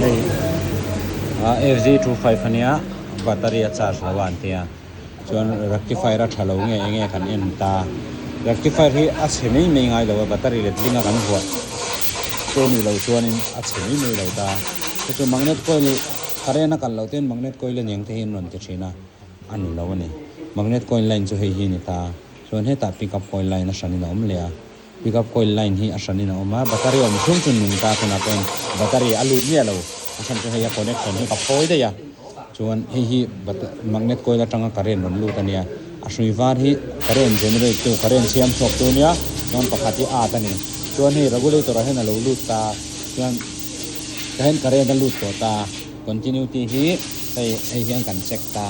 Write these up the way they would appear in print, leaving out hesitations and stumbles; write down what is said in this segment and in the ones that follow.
Hei FZ 25 ania battery a charge lo a an tia chuan rectifier a tha lo nge enge kan en ta rectifier hi a chhe mai mai ngai lo a battery letling a kan vuah te ni lo chuanin a chhe mai mai lo ta chu chu magnet coil current a kalh loh ten magnet coil aniang te hi an rawn ti thin a a ni lo a ni magnet coil line chu hei hi a ni ta chuan hetah pickup coil line a hranin a awm leh a. Pickup coil line hi a hranin a awm a, battery awm chhung chu nung ta tunah pawhin battery a lut miah lo, a hran chu hei a connection hi ka phawi daih a, chuan hei hi magnet coil atanga current rawn lut a nia, a hrui var hi current generate tu current siam chhuak tu nia, chuan pakhat hi at a ni, chuan hei regulator ah hian a lo lut ta, chuan tah hian current a lut tawh ta, continuity hi hei hei hian kan check ta.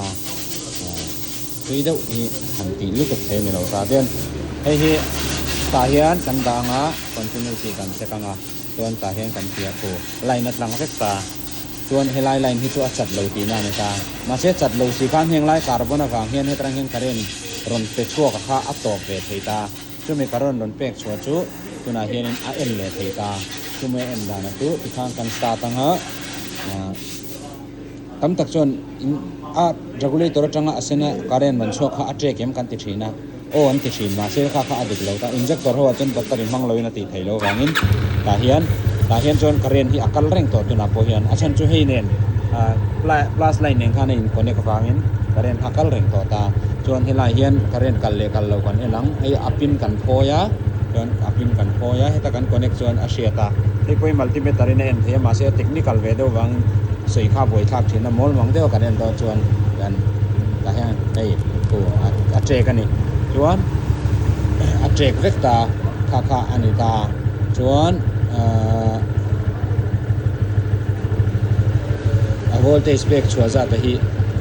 Tui deuh hi han tih lutuk thei a ni lo ta ten hei hi tah hian kan dah anga continuity kan check anga chuan tah hian kan ti a khu line a tlang vek ta chuan helai line hi chu a chat lo tihna a ni ta mahse chat lo si khan heng lai carbon avang hian hetlai hian current rawn pe chhuak a kha a tawp ve thei ta chumi current rawn pek chhuah chu tunah hianin a en leh thei ta chumi a en dan a chu tikhan kan start anga ah. Tam tak chuan in a regulator atanga a sena current rawn chhuak kha a trek em kan ti thin a, aw an ti thin mahse kha kha a dik lo ta, injector ho ah chuan battery hmang loin a tih theih loh vangin tah hian tah hian chuan current hi a kal reng tawh tunah pawh hian a chhan chu hei nen ah plus line nen khan a in connect vangin current kha a kal reng tawh ta, chuan helai hian current kal leh kal loh kan en ang hei a pin kan phawi a chuan a pin kan phawi a heta kan connect chuan a hriat a hei pawh hi multimeter in a en thei a mahse a technical ve deuh vangin. Sawi kha buai thlak thin a, mawl mang deuh a kan en dawn chuan kan tah hian hei thu a trek a ni. Chuan a trek vek ta kha kha a ni ta. Chuan ahh a voltage pek chhuah zat te hi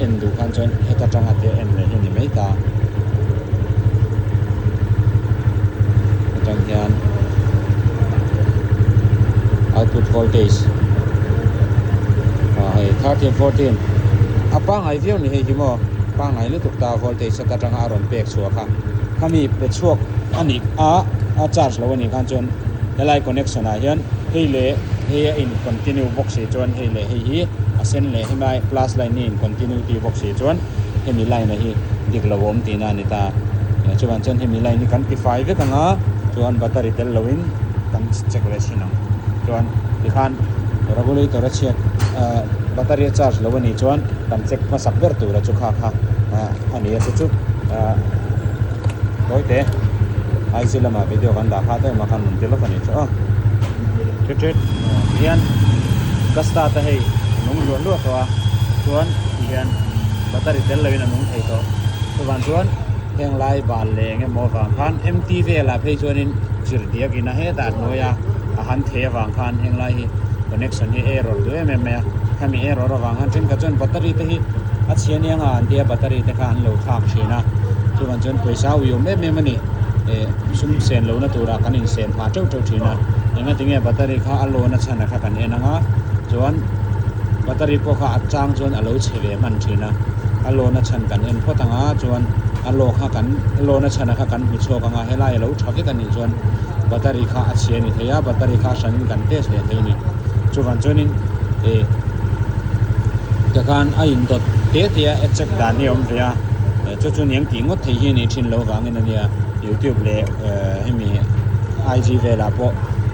en duh khan chuan heta tanga te en leh hi a ni mai ta. Atang hian output voltage ah hei 13 14 a pangai viau ni hei hi maw pangai lutuk ta voltage heta tanga a rawn pek chhuah kha khami pe chhuak a nih a a charge lo a nih khan chuan helai connection ah hian hei leh hei a in continue bawk si chuan hei leh hei hi a sen leh hemai plus line hi in continuity bawk si chuan hemi line a hi dik lo awm tihna a ni ta. Chuvang chuan hemi line hi kan ti fai vek ang a, chuan battery tel loin kan check leh thin ang. Chuan tikhan regulator a chhiat ah battery a charge lo a nih chuan kan check hmasak ber tura chu kha kha a ni a chu chu ah tawite IG lamah video kan dah kha deuh mah khan rawn ti lawk a nih chu aw. Tret tret hian ka start a hei nung luah luah tawh a chuan tihian battery tel loin a nung thei tawh chuvang chuan heng lai bal leh eng emaw avang khan mt velah phei chuanin chirhdiak in a hetah hnuai a a han thei avang khan heng lai hi connection hi error duh em em mai a khami error avang khan thenkhat chuan battery te hi a chhia nia nga an tia battery te kha an lo thlak thin a chuvang chuan pawisa a uiawm em em a ni eh sum sen lohna turah kan insen phah teuh teuh thin a engatinge battery kha a lawn a chhan a kha kan en ang a chuan battery pawh kha a chang chuan a lo chhe ve hman thin a a lawn a chhan kan en phawt ang a chuan a law kha kan a lawn a chhan a kha kan hmu chhuak ang a helai a lo tha vek a nih chuan battery kha a chhia a ni thei a battery kha a hranin kan test leh thei a ni chuvang chuanin ih tikhan a indawt te te a a check dan hi a awm ve a chu chu niang tih ngawt thei hi a nih thin loh vangin a nia youtube leh hemi IG velah pawh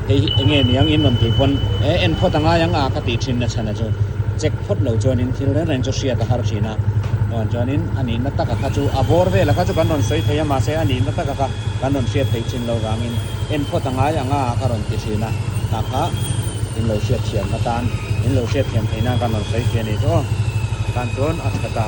hei hi enge niang in rawn tih pawn e en phawt a ngai ang a ka tih thin na chhan a chu check phawt lo chuanin thil reng reng chu hriat a har thin a chuan chuanin a nihna taka kha chu a bawr vela kha chu kan rawn sawi thei a mahse a nihna taka kha kan rawn hriat theih thin lo vangin en phawt a ngai ang a ka rawn ti thin a tah kha in lo hriat thiam atan in lo hriat thiam theih nan kan rawn sawi thei a ni chu aw tan chuan a tha ta.